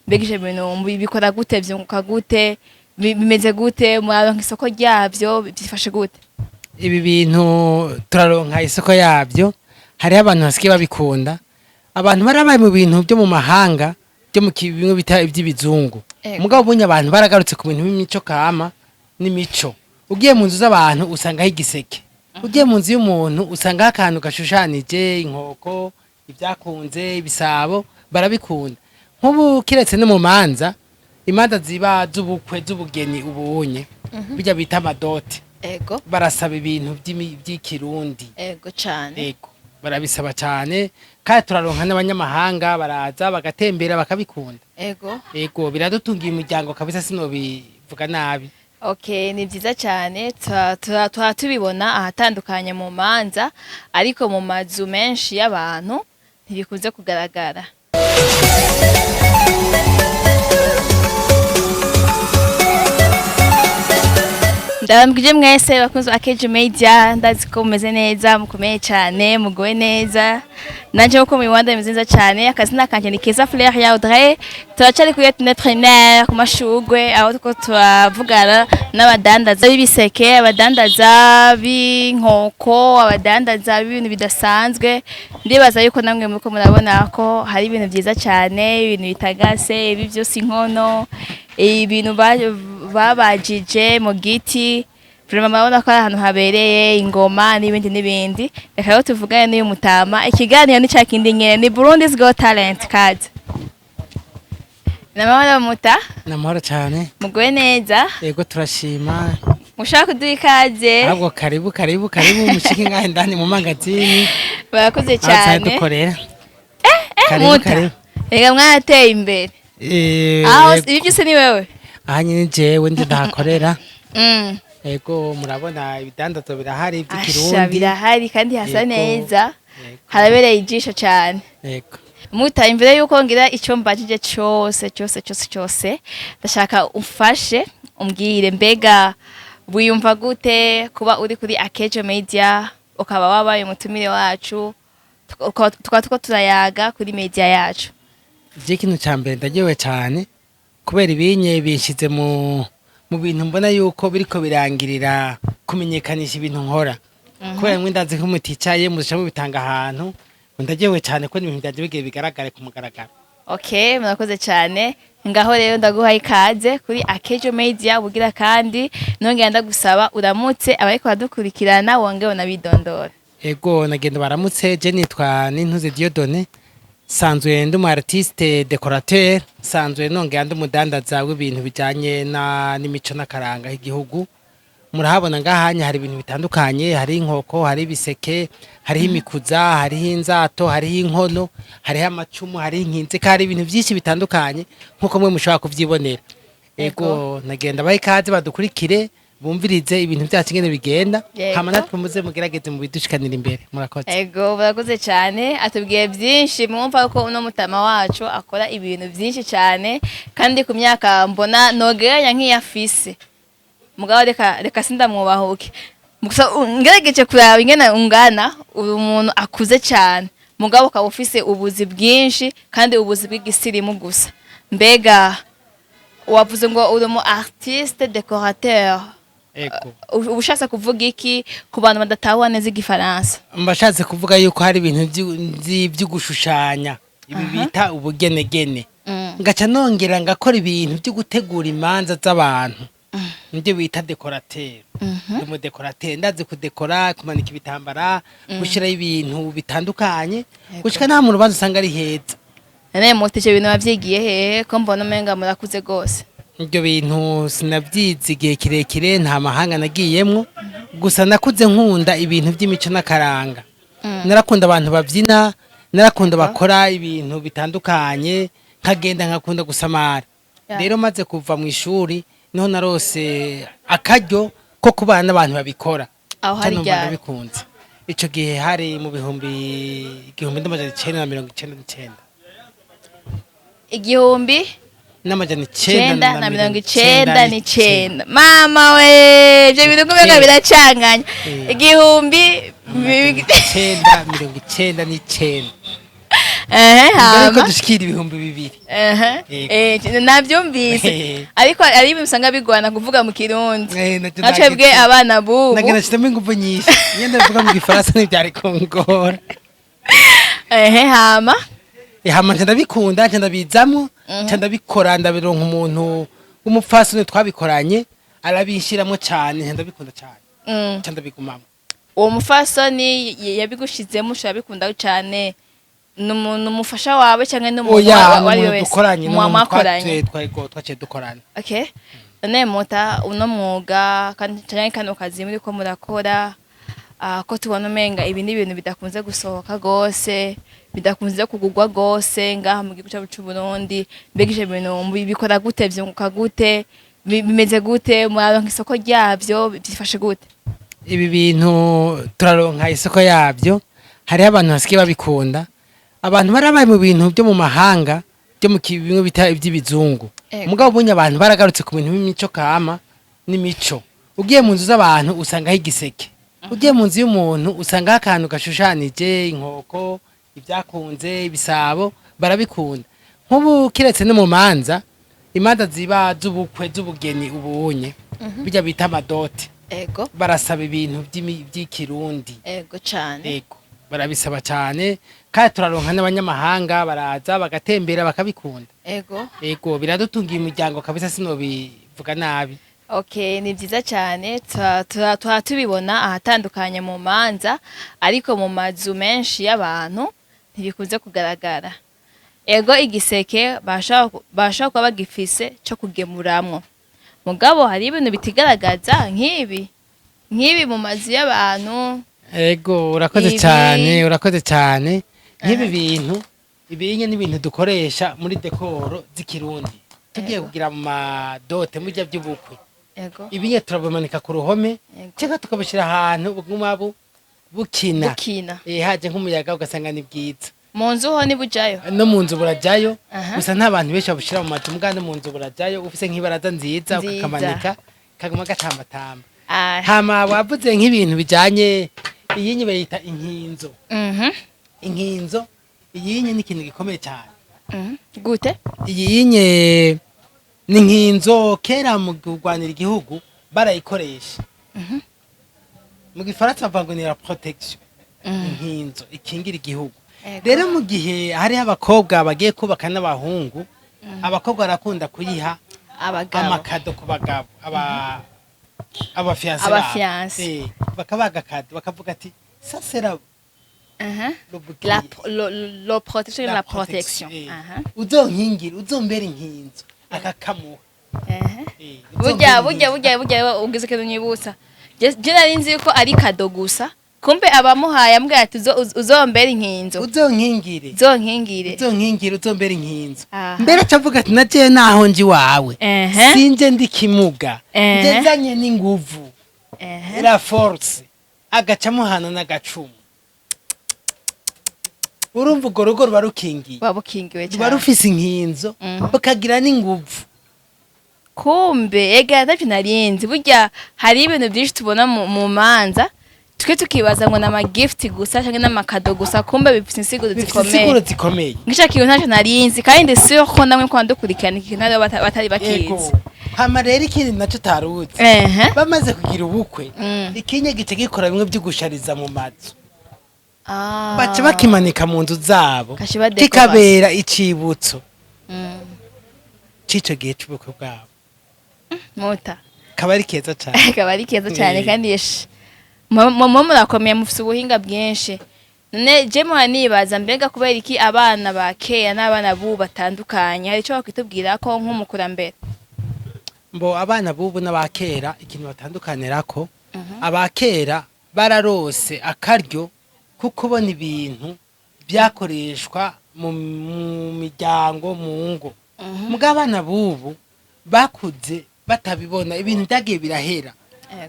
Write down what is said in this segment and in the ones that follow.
Mbega ivyo bintu bikora gute? Vyunguka gute? Bimeze gute? Muraronka isoko ryavyo? Vyifashe gute? Ibi bintu turaronka isoko yabyo. Hariho abantu basigaye babikunda, abantu barabaye mu bintu byo mu mahanga, byo mu bimwe bita iby'ibizungu. Mugabo ubonye abantu baragarutse ku bintu by'imico kama n'imico. Ugiye mu nzu z'abantu usangaho igiseke, ugiye mu nzu y'umuntu usangaho akantu gashushanije, inkoko, ibyakunze, ibisabo, barabikunda. Nk'ubu kiretse no mu manza, imanza ziba z'ubukwe, z'ubugeni, ubunye bijya bita amadote, barasaba ibintu by'ikirundi. Ego cane. Ego, barabisaba cyane, kandi turaronka n'abanyamahanga baraza bagatembera bakabikunda. Ego, biradutungiye imiryango kabisa, sinobivuga nabi. Okay, ni vyiza cyane. Tuba tubibona ahatandukanye mu manza, ariko mu mazu menshi y'abantu ntibikunze kugaragara. Ndababwije mwese bakunzi ba Kejo Media, ndazi ko mumeze neza, mukomeye cyane, mugowe neza. Nanje uko mubibona meze neza cyane. Akazina kanje ni Keza Fleur ya Audrey. Turacari kuri Entrepreneur ku mashugwe, aho tuko turavugana n'abadandaza b'ibiseke, abadandaza b'inkoko, abadandaza b'ibintu bidasanzwe. Ndibaza yuko namwe muriko murabona ko hari ibintu vyiza cyane, ibintu bitagase, ibi byose, inkono, ibintu babajije mu giti. Vraiment murabona ko ari ahantu habereye ingoma n'ibindi n'ibindi. Reka rero tuvugane n'uyu mutama. Ikiganiro ni ca kindi nyene, ni Burundi's Got Talent. Kaze namahoro muta. Ni amahoro cyane. Muguwe neza? Ego, turashima. Mushaka kuduha ikaze? Ahubwo karibu, karibu, karibu, mushike ngahe ndani mu mangazini Barakoze aho tusanzwe cyane. dukorera. Karibu. Muta. Karibu. Reka, mwateye imbere aho. Ego. Ibi byose ni wewe? Aha nyine jewe ndi ndahakorera. Ego, murabona ibidandazwa birahari Asha, by'ikirundi. birahari kandi hasa neza. Yego. Harabereye ijisho cyane. Yego. Muta, imbere yuko ngira icyo mbajije cyose cyose cyose cyose, ndashaka umfashe umbwire, mbega wiyumva gute kuba uri kuri Akejo Media, ukaba wabaye umutumire wacu, tukaba tuko turayaga kuri media yacu? Je, ikintu ca mbere ndaryohewe cyane kubera ibinye binshize mu bintu mbona yuko biriko birangirira kumenyekanisha ibintu nkora, kubera mwe ndazi ko muticaye muzica mubitanga ahantu. Ndaryohewe cyane ko ibintu vyanje bigiye bigaragare ku mugaragaro. Okay, murakoze cyane. Ngaho rero ndaguha ikaze kuri Akejo Media bugira, kandi nongera ndagusaba uramutse abariko baradukurikirana, wongere unabidondora. Ego, nagenda baramutse. Je nitwa Nintuze Dieudonné, sanzwe ndi umu artiste décorateur, sanzwe nongera ndi umudandaza w'ibintu bijanye na n'imico n'akaranga y'igihugu. Murahabona ngahanya hari ibintu bitandukanye: hari inkoko, hari ibiseke, hariho imikuza, hariho inzato, hariho inkono, hariho amacumu, hariho inkinzi, hari ibintu byinshi bitandukanye nk'uko mwe mushobora kuvyibonera. Ego, nagenda baha ikaze badukurikire, bumvirize ibintu byacu ingene bigenda. Hama natwe muze mugerageze mubidushikanira imbere. Murakoze. Ego, murakoze cyane. Atubwiye byinshi, mwumva ko uno mutama wacu akora ibintu byinshi cyane, kandi ku myaka mbona nogeranya nk'iyafise, mugabo reka sindamwubahuke. Gusa ngerageje kuraba ingene ungana, uri umuntu akuze cyane, mugabo ukaba ufise ubuzi bwinshi kandi ubuzi bw'igisirimu gusa. Mbega wavuze ngo uri umu artiste décorateur? Ego. Uba ushatse kuvuga iki ku bantu badatahura neza igifaransa? Mbashatse kuvuga yuko hari ibintu vyo gushushanya, ibi bita ubugenegene, ngaca nongera ngakora ibintu byo gutegura imanza z'abantu, nibyo bita décorateur. Ndi umu décorateur, ndazi kudekora, kumanika ibitambara, gushiraho ibintu bitandukanye, gushika nta mu rubanza usanga ari heza. None muti, ivyo bintu wavyigiye hehe, ko mbona umenga murakuze gose? Ibyo bintu sinabyize igihe kirekire, nta mahanga nagiyemwo, gusa nakuze nkunda ibintu by'imico n'akaranga. Narakunda abantu babyina, narakunda bakora ibintu bitandukanye, nkagenda nkakunda gusamara. Rero maze kuva mu ishuri niho narose akaryo ko kubana n'abantu babikora. Aho hari Ca numva ryari? ndabikunze. Ico gihe hari mu bihumbi 1999. Igihumbi n'amajana icenda 999. Mama we, ivyo bintu kumenga biracanganya. Igihumbi 999. Mbere yuko Hama dushikira 2000. Ehe. Yego. Navyumvise, ariko ari ibintu usanga bigorana kuvuga mu Kirundi. Nacyo nka twebwe abana bubu. Nagenda nshizemo ingufu nyinshi, iyo ndavuga mu Gifaransa ntibyari kungora. Hama? Hama nca ndabikunda, nca ndabizamwo, nca ndabikora, ndabironka umuntu w'umupfasoni twabikoranye, arabishiramwo cane, nca ndabikunda cane, nca ndabigumamwo. Uwo mufasoni yabigushizemo ushobora bikunda cane, ni umufasha wawe cyangwa ni umuntu Oya, wa ni ari we umuntu wese? dukoranye, ni Muba umuntu mwakoranye? twaciye dukorana. Okay, none muta uno mwuga kandi canke kano kazi muriko murakora, ko tubona umenga ibi ni ibintu bidakunze gusohoka gose, bidakunze kugurwa gose ngaha mu gihugu cyacu c'u Burundi, mbega ivyo bintu bikora gute, vyunguka gute, bimeze gute, muraronka isoko ryavyo, vyifashe gute? Ibi bintu turaronka isoko yabyo. Hariho abantu basigaye babikunda, abantu barabaye mu bintu byo mu mahanga, byo mu bimwe bita iby'ibizungu. Ego. Mugabo ubonye abantu baragarutse ku bintu by'imico kama n'imico. Ugiye mu nzu z'abantu usangaho igiseke, ugiye mu nzu y'umuntu usangaho akantu gashushanije, inkoko, ibyakunze, ibisabo, barabikunda. Nk'ubu kiretse no mu manza, imanza ziba z'ubukwe, z'ubugeni, ubunye bijya bita ama dot, barasaba ibintu by'ikirundi. Ego cane. Ego, barabisaba cyane, kandi turaronka n'abanyamahanga baraza bagatembera bakabikunda. Ego, biradutungiye imiryango kabisa, sinobivuga nabi. Okay, ni byiza cyane. Tuba tubibona ahatandukanye mu manza, ariko mu mazu menshi y'abantu ntibikunze kugaragara. Ego, igiseke bashobora kuba bagifise cyo kugemuramwo, mugabo hari ibintu bitigaragaza nk'ibi mu mazu y'abantu. Ego, urakoze cyane, urakoze cyane. Nk'ibi bintu ibinye n'ibintu dukoresha muri décor z'ikirundi tugiye kugira mu ma dot, mujya by'ubukwe. Ibinye turabimanika ku ruhome cyangwa tukabishyira ahantu buguma bukina. Bukina. Haje nk'umuyaga ugasanga ni bwiza. Mu nzu ho nibujayo? No mu nzu burajyayo. Gusa nta bantu benshi babushyira mu mazu, mbwa no mu nzu burajyayo, ufise nk'ibaraza nziza Nziza. ukakamanika kaguma gatambatamba. Ah. Hama wavuze nk'ibintu bijanye, iyinyi bayita inkinzo. Inkinzo iyinye ni ikintu gikomeye cyane. Gute? Iyinye ni inkinzo, kera mu kurwanira igihugu barayikoresha. Mu Gifaransa bavuga ngo ni la protection, inkinzo ikingira igihugu. Rero mu gihe hariho abakobwa bagiye kubaka n'abahungu, abakobwa barakunda kuyiha abagabo. ama cadeau ku bagabo, aba fiancés babo. Aba fiancés. Bakabaga cadeau, bakavuga ati ça sera le bouclier. La protection, la protection. Uzonkingira, uzombera inkinzo, akakamuha. Burya Uzombera burya inkinzo. Burya ugize ikintu nyibutsa. Je nari nzi ko ari cadeau gusa, kumbe abamuhaye ambwira ati uzombera inkinzo. Uzonkingire. Uzonkingire. Uzonkingire, uzombera inkinzo. Aha. Mbere acavuga ati najewe naho nji wawe, sinje ndi kimuga, ndezanye n'inguvu, la force, agaca amuhana n'agacumu. Urumva urwo rugo ruba rukingiye. Buba bukingiwe Ruba cyane. rufise inkinzo, bukagira n'inguvu. Kumbe ega ntavyo narinzi. Burya hari ibintu byinshi tubona mu manza, twe tukibaza ngo ni ama gift gusa canke n'ama cadeau gusa, kumbe bifise insiguro Bifise insiguro zikomeye. Zikomeye. Ngica kintu ntacyo narinzi, kandi ndi sûr ko namwe kwa dukurikirana iki kintu hariho batari bakizi. Ego, hama rero ikindi naco utaruzi, bamaze kugira ubukwe, ikinye gice gikora bimwe byo gushariza mu mazu, baca bakimanika mu nzu zabo, Kaca badekora. kikabera icibutso c'ico gihe c'ubukwe bwabo. Muta. Kaba ari keza cane. Akaba ari keza cyane. Kandi yesh mwe murakomeye, mufise ubuhinga bwinshi. None je muha nibaza, mbega kubera iki abana ba kera n'abana b'ubu batandukanye? Hari ico bakwitubwira ko nk'umukurambere? Mbo abana b'ubu n'abakera, ikintu batandukanirako, abakera bararose akaryo ko kubona ibintu byakoreshwa mu miryango, mu ngo. Mugabo abana b'ubu bakuze batabibona, ibintu byagiye birahera.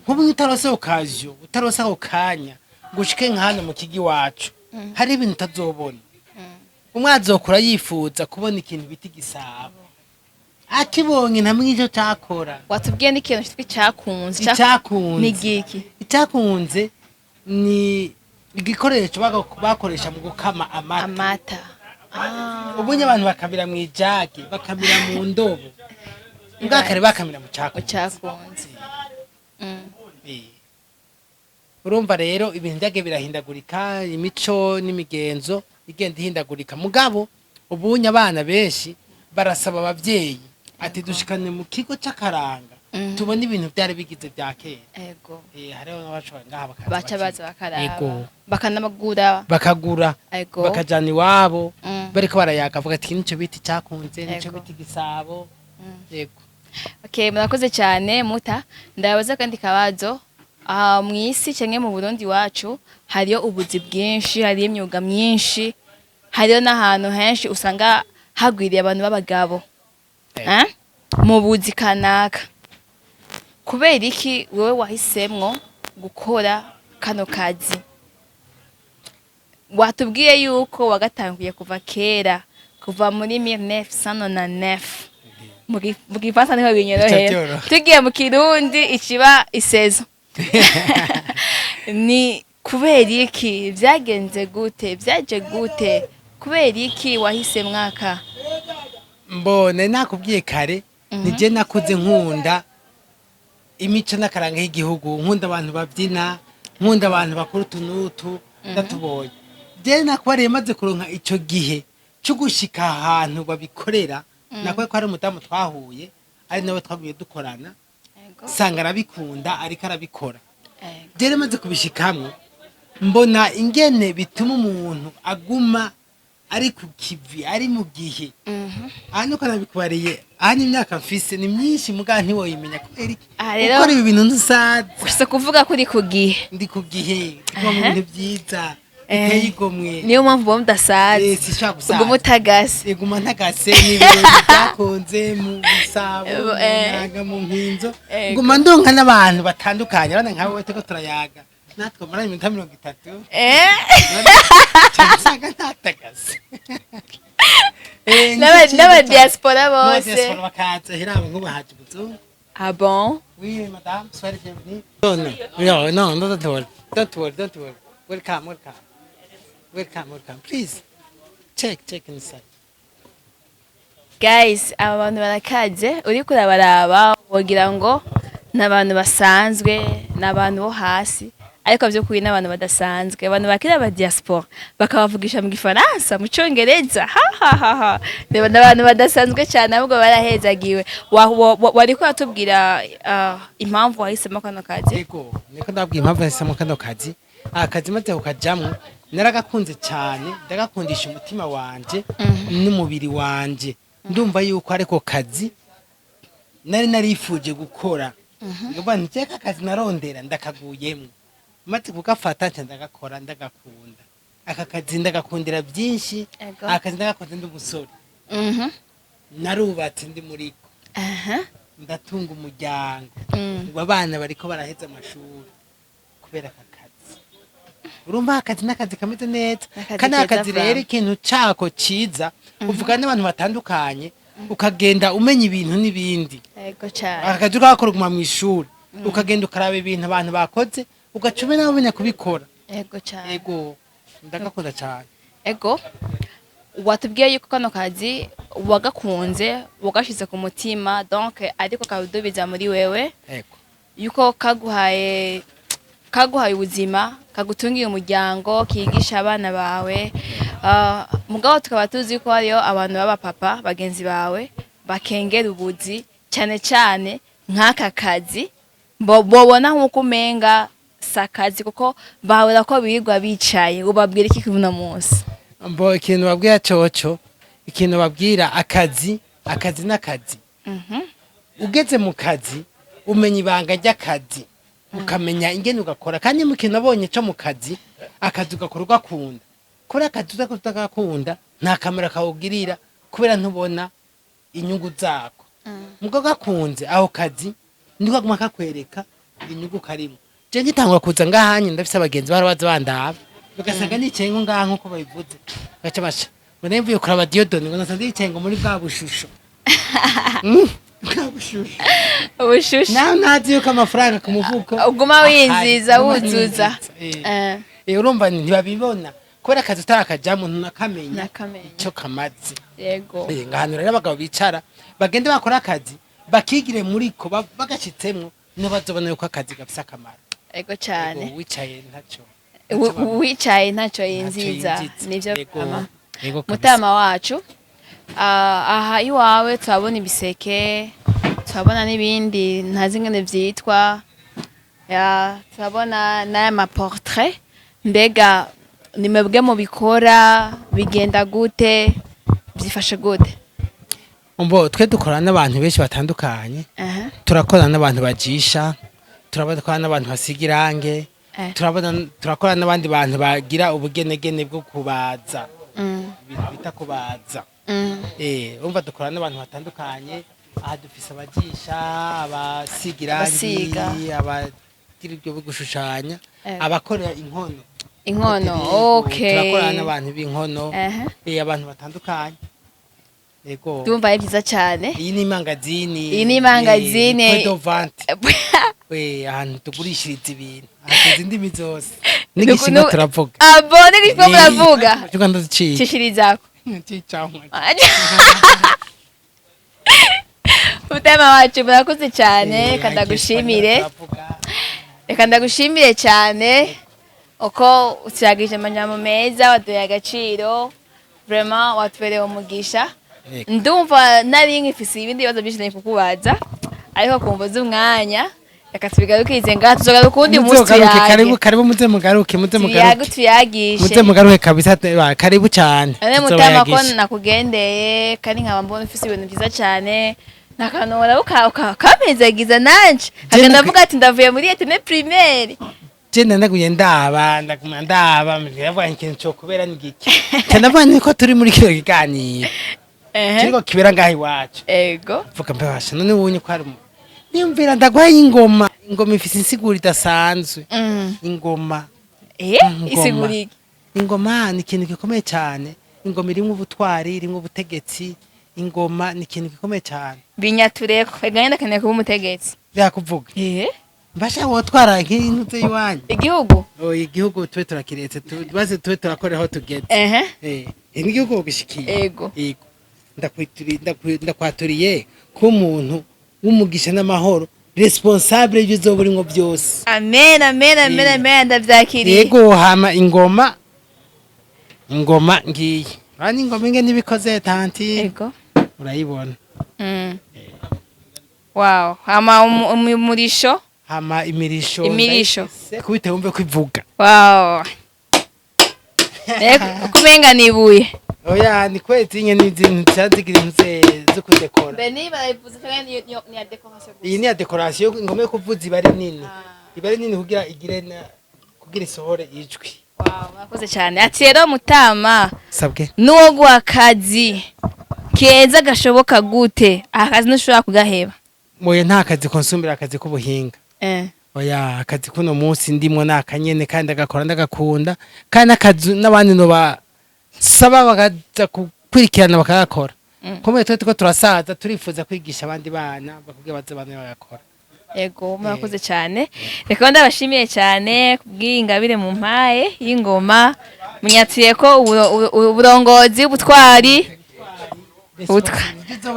Nk'ubu iyo utarose occasion, utarose ako kanya ngo ushike nka hano mu kigo iwacu, hari ibintu utazobona. Umwe azokura yifuza kubona ikintu bita igisabo, akibonye ntamenya icyo cakora. Watubwiye n'ikintu cyitwa icyakunze. Icyakunze. Ni giki? Icyakunze ni igikoresho bakoresha mu gukama amata. Amata. Ubunye abantu bakamira mu ijage, bakamira mu ndobo, mbwa kare bakamira mu cakunze. Ucakunze. Urumva rero ibintu byagiye birahindagurika, imico n'imigenzo igenda ihindagurika, mugabo ubunye abana benshi barasaba abavyeyi ati: "Dushikane mu kigo c'akaranga, tubone ibintu byari bigize bya kera." Hariho n'abashobora ngaha bakaza baca baza bakaraba. Bakanabagura. Bakagura, bakajana iwabo, bariko barayaga, avuga ati: "Nico bita icyakunze, nico bita igisabo." Yego. Okay, murakoze cyane muta. Ndabaza kandi kabazo. Aha mu isi cyangwa mu Burundi wacu hariyo ubuzi bwinshi, hariyo imyuga myinshi, hariyo n'ahantu henshi usanga hagwiriye abantu b'abagabo. Eh? Mu buzi kanaka. Kubera iki wewe wahisemwo gukora kano kazi? Watubwiye yuko wagatanguye kuva kera, kuva muri 1999. Mu gifaransa niho binyorohera. Bica. Tugiye mu Kirundi ikiba isezo. Ni kubera iki? Byagenze gute? Byaje gute? Kubera iki wahise mwaka? Mbone nakubwiye kare, nije nakuze nkunda imico n'akaranga y'igihugu, nkunda abantu babyina, nkunda abantu bakora utu n'utu ndatubonye. Je nakubariye, maze kuronka ico gihe cyo gushika ahantu babikorera, nakubwiye ko hari umudamu twahuye, ari nawe twaguye dukorana, sanga arabikunda, ariko arabikora. Je maze kubishikamwo, mbona ingene bituma umuntu aguma ari ku kivi, ari mu gihe. Aha nuko nabikubariye, aha n'imyaka mfise ni myinshi, muga ntiwoyimenya kubera iki? Aha rero- Gukora ibi bintu ntusaza. Gusa kuvuga ko uri ku gihe. Ndi ku gihe, ndi mu bintu byiza biteye igomwe. Niyo mpamvu uba mudasaza. Sinshobora gusaza. Uguma utagase. Iguma ntagase, ni ibirori byakunze mu bisabo, mu nanga, mu nkinzo. Nguma ndonka n'abantu batandukanye, urabona nkawe turiko turayaga, natwe muri iminota 30 usanga ntatagase. N'aba diaspora bose. N'aba diaspora bakaza hiraba, nk'ubu haje umuzungu. Ah bon? Oui, madame, soyez bienvenue. No, no, no, no, don't worry. Don't worry, don't worry. Welcome, welcome. Welcome, welcome. Please, check, check inside. Guys, aba bantu barakaze. Uriko urabaraba wogira ngo ni abantu basanzwe, ni abantu bo hasi, ariko by'ukuri ni abantu badasanzwe, abantu bakira aba diaspora bakabavugisha mu Gifaransa, mu Congereza, ha ha ha ha. Ni abantu badasanzwe cyane, ahubwo barahezagiwe. Wariko uratubwira impamvu wahisemo kano kazi. Yego, niko ndabwiye impamvu nahisemo kano kazi. Aka kazi maze kukajamwo, naragakunze cyane, ndagakundisha umutima wanje n'umubiri wanje. Ndumva yuko ariko kazi nari narifuje gukora. Ndavuga nti aka kazi narondera ndakaguyemwo. Maze kugafata nca ndagakora, ndagakunda. Aka kazi ndagakundira byinshi. Aka kazi ndagakunze ndi umusore. Narubatse ndi muriko. Ndatunga umuryango. Ubu abana bariko baraheza amashuri kubera aka kazi. Urumva akazi n'akazi kameze neza. N'akazi Kandi keza. akazi rero, Frank. ikintu cako ciza, uvugana n'abantu batandukanye, ukagenda umenya ibintu n'ibindi. Ego cyane. Aka kazi ukagakora uguma mu ishuri, ukagenda ukaraba ibintu abantu bakoze, ugaca umenya nawe umenya kubikora. Ego cyane. Ego, ndagakunda cyane. Ego, watubwiye yuko kano kazi wagakunze, wagashize ku mutima, donc ariko kadubiza muri wewe, yuko kaguhaye ubuzima, kagutungiye umuryango, kigisha abana bawe. Mugabo tukaba tuzi ko hariyo abantu b'abapapa bagenzi bawe bakengera ubuzi, cyane cyane nk'aka kazi, bobona nk'uko umenga si akazi, kuko bahora ko birirwa bicaye. Ubabwira iki kuno munsi? Mbo ikintu babwira coco, ikintu babwira, akazi n'akazi. Ugeze mu kazi umenya ibanga ry'akazi, ukamenya ingene ugakora. Kandi mu kintu nabonye co mu kazi, akazi ugakora ugakunda, kubera akazi utagakunda nta kamaro kawugirira, kubera ntubona inyungu zako. Mugo gakunze aho kazi niko kaguma kakwereka inyungu karimo. Je ngitangura kuza ngahanye, ndafise abagenzi bahora baza bandaba, bagasanga nicaye ngo ngaha nkuko babivuze, gaca baca ngo nayo mvuye kuraba Dieudonné, ngo nasanze yicaye ngo muri bwa bushusho, bwa bushusho. Ubushushu. Nawe ntazi yuko amafaranga ku mufuko Uguma winziza ahari, uguma wuzuza. winziza. Eh. Urumva ntibabibona. Kubera akazi utarakajamwo ntunakamenya Nakamenya. ico kamaze. Ngahantu rero abagabo bicara, bagende bakora akazi, bakigire muriko, bagashitsemwo niho bazobona yuko akazi gafise akamaro. Ego cyane. Ego, wicaye ntaco Wicaye ntacyo ntacyo yinziza. yinjiza. Nivyo. Ego, Ama. ego kabisa. Mutama wacu, aha iwawe turabona ibiseke, turabona n'ibindi ntazi ingene vyitwa, ya turabona n'aya ma portrait. Mbega ni mwebwe mubikora? Bigenda gute? Byifashe gute? Umbo twe dukorana n'abantu benshi batandukanye. Turakorana n'abantu bajisha, turakorana n'abantu basiga irange, turakorana n'abandi bantu bagira ubugenegene bwo kubaza, ibintu bita kubaza. Urumva dukorana n'abantu batandukanye. Aha dufise abajisha, abasiga irangi, Abasiga. abagira ibyo bwo gushushanya, abakorera inkono. Inkono. Yego, turakorana n'abantu b'inkono, abantu batandukanye, yego. Ndumva ari byiza cyane. Iyi ni imangazini. Iyi ni imangazine. Point de vente, we ahantu tugurishiriza ibintu. Aha tuzi indimi zose n'igishinwa turavuga. Abo n'igishinwa muravuga? Tuvuga, ndaciye. Cishirizako. Cicamwe. Mutama wacu, murakoze cyane. Reka ndagushimire, reka ndagushimire cyane uko uturagije amajambo meza, waduhaye agaciro, vraiment watubereye umugisha. Yego. Ndumva nari nkifise ibindi bibazo byinshi nari kukubaza, ariko kumva z'umwanya reka tubigarukirize ngaha, tuzogaruka uwundi munsi. Muzogaruke, Tuyage. Karibu, karibu, muze mugaruke, muze Tuyage, mugaruke. tuyagishe. Muze mugaruke kabisa, karibu cyane. None mutama, ko Tuzobayagisha. nakugendeye kandi nkaba mbona ufise ibintu byiza cyane, nakanora ukampezagiza nanje nkagenda ndavuga ati ndavuye muri etene primaire. Je ndaguye ndaba, ndaguma ndaba, ndavuga ikintu cyo kubera ni giki, cyane ndavuga niko turi muri kino kiganiro kiriko kibera ngaha iwacu. Vuga mbebasha none ubonye ko hari niyumvira ndaguhaye ingoma. Ingoma ifise insiguro idasanzwe. Ingoma. Ingoma. Isigura iki? Ingoma ni ikintu gikomeye cyane. Ingoma irimwo ubutwari, irimwo ubutegetsi. Ingoma ni ikintu gikomeye cyane. Binyatureko ega, ndakeneye kuba umutegetsi. Byakuvuga mbasha wotwara nk'intuze iwanyu. Igihugu. Oh, igihugu tube turakiretse, maze tube turakora aho tugeze. N'igihugu ugishikiye. Yego. Ndakwaturiye ko umuntu w'umugisha n'amahoro, responsable y'ibyo uzoba urimwo byose. Amen, amen, amen. Amen, ndavyakiriye. Yego, hama ingoma, ingoma ngiyi. Urabona ingoma ingene ibikoze, tanti? Urayibona? Wow, hama umurisho. Hama imirisho. Imirisho. Ndayifise, kubite wumve ko ivuga. Wow, kumenga nibuye. Oya, ni kwezi nyene n'izindi zigira intuze zo kudekora. Beni barayivuze canke ni ya décoration gusa? Iyi ni ya décoration. Ingoma yo kuvuza iba ari nini, iba ari nini kugira igire na kugira isohore ijwi. Wow, murakoze cyane. Ati rero mutama, Sabwe. nuwo guha akazi keza gashoboka gute, aka kazi ntushobora kugaheba? Moye, nta kazi konsumbira akazi k'ubuhinga. Oya, akazi kuno munsi ndimwo ni akanyene, kandi agakora ndagakunda, kandi n'akazi n'abandi noba saba bakaza gukurikirana bakagakora. Kumbe twe tuko turasaza, turifuza kwigisha abandi bana bakubwira baze bane bagakora. Ego, murakoze cyane. Reka ndabashimiye cyane kubw'ingabire mu mpaye y'ingoma. Munyatuye ko uburongozi, ubutwari,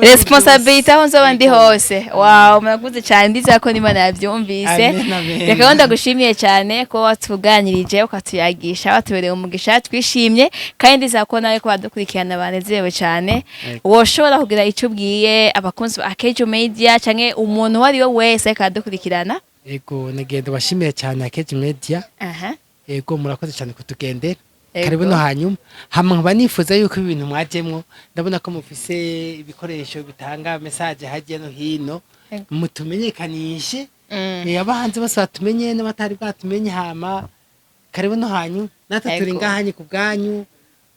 responsabilité aho nzoba ndi hose. Wow, murakoze cyane, ndizera ko n'Imana yabyumvise. Amen, amen. Reka ndagushimiye cyane ko watuganirije, ukatuyagisha, watubereye umugisha, twishimye, kandi ndizera ko nawe ko badukurikirana banezerewe cyane. Yego. Woshobora kugira icyo ubwiye abakunzi ba Akejo Media canke umuntu uwo ari we wese ariko aradukurikirana? Ego, nagenda bashimiye cyane Akeji Media. Ego, murakoze cyane kutugendera. Karibu no hanyuma. Hama nkaba nifuza yuko ibintu mwajemwo, ndabona ko mufise ibikoresho bitanga message hirya no hino, mutumenyekanishe. Abahanzi bose batumenye n'abatari bwatumenye. Hama karibu no hanyuma, natwe turi ngahanye ku bwanyu.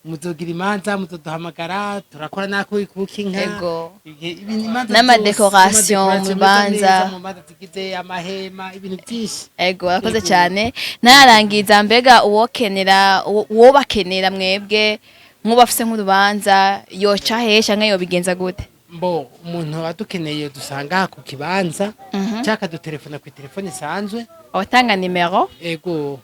Muzogira imanza muzoduhamagara, turakora nako ikubuka inka. Imanza N'ama zose, décoration n'ama mu décoration bibanza. meza, mu manza zigize amahema, ibintu byinshi. Ego, urakoze cyane. Narangiza, mbega uwokenera, uwo bakenera mwebwe, nk'ubu afise nk'urubanza, yoca hehe canke yobigenza gute? Mbo umuntu adukeneye dusanga aha ku kibanza, cyangwa akadutelefona ku telefone isanzwe. Abatanga nimero? Ego,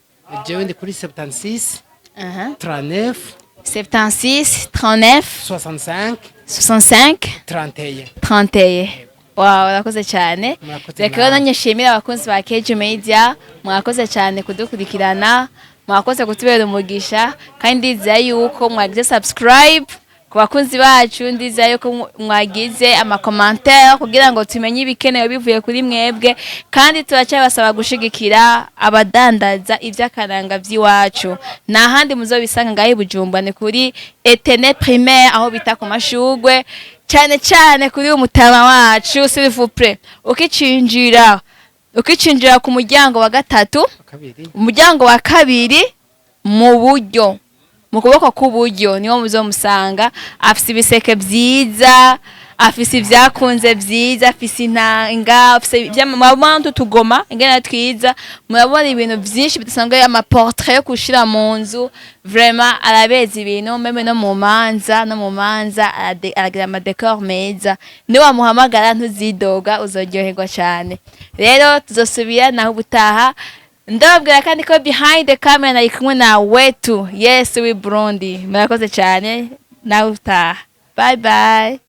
jewe ndi kuri 76. 39 76 39 65 65 31. 31. Wow, urakoze cyane. Murakoze Reka rero nawe. nanjye nshimire abakunzi ba Kejo Media. Mwakoze cyane kudukurikirana, mwakoze kutubera umugisha, kandi ndizeye yuko mwagize subscribe ku bakunzi bacu, ndizeye yuko mwagize ama commentaires kugira ngo tumenye ibikenewe bivuye kuri mwebwe. Kandi turacyabasaba gushigikira abadandaza iby'akaranga by'iwacu. Nta handi muzobisanga ngaho i Bujumbura, ni kuri Etene Primaire, aho bita ku Mashugwe, cyane cyane kuri umutama wacu, s'il vous plaît. Ukicinjira ku muryango wa gatatu, Kabiri. Umuryango wa kabiri mu buryo, mu kuboko k'uburyo, niwo muzomusanga. Afise ibiseke vyiza, afise ivyakunze vyiza, afise intanga, afise ivy'amabantu tugoma ingene twiza. Murabona ibintu vyinshi bidasanzwe, ama portrait yo gushira mu nzu. Vraiment arabeza ibintu, même no mu manza aragira ama décor meza. Niwamuhamagara ntuzidoga, uzoryoherwa cyane. Rero tuzosubira naho ubutaha. Ndababwira kandi ko behind the camera nari kumwe na wetu yes we Burundi. Murakoze cyane, nawe utaha. Bye bye.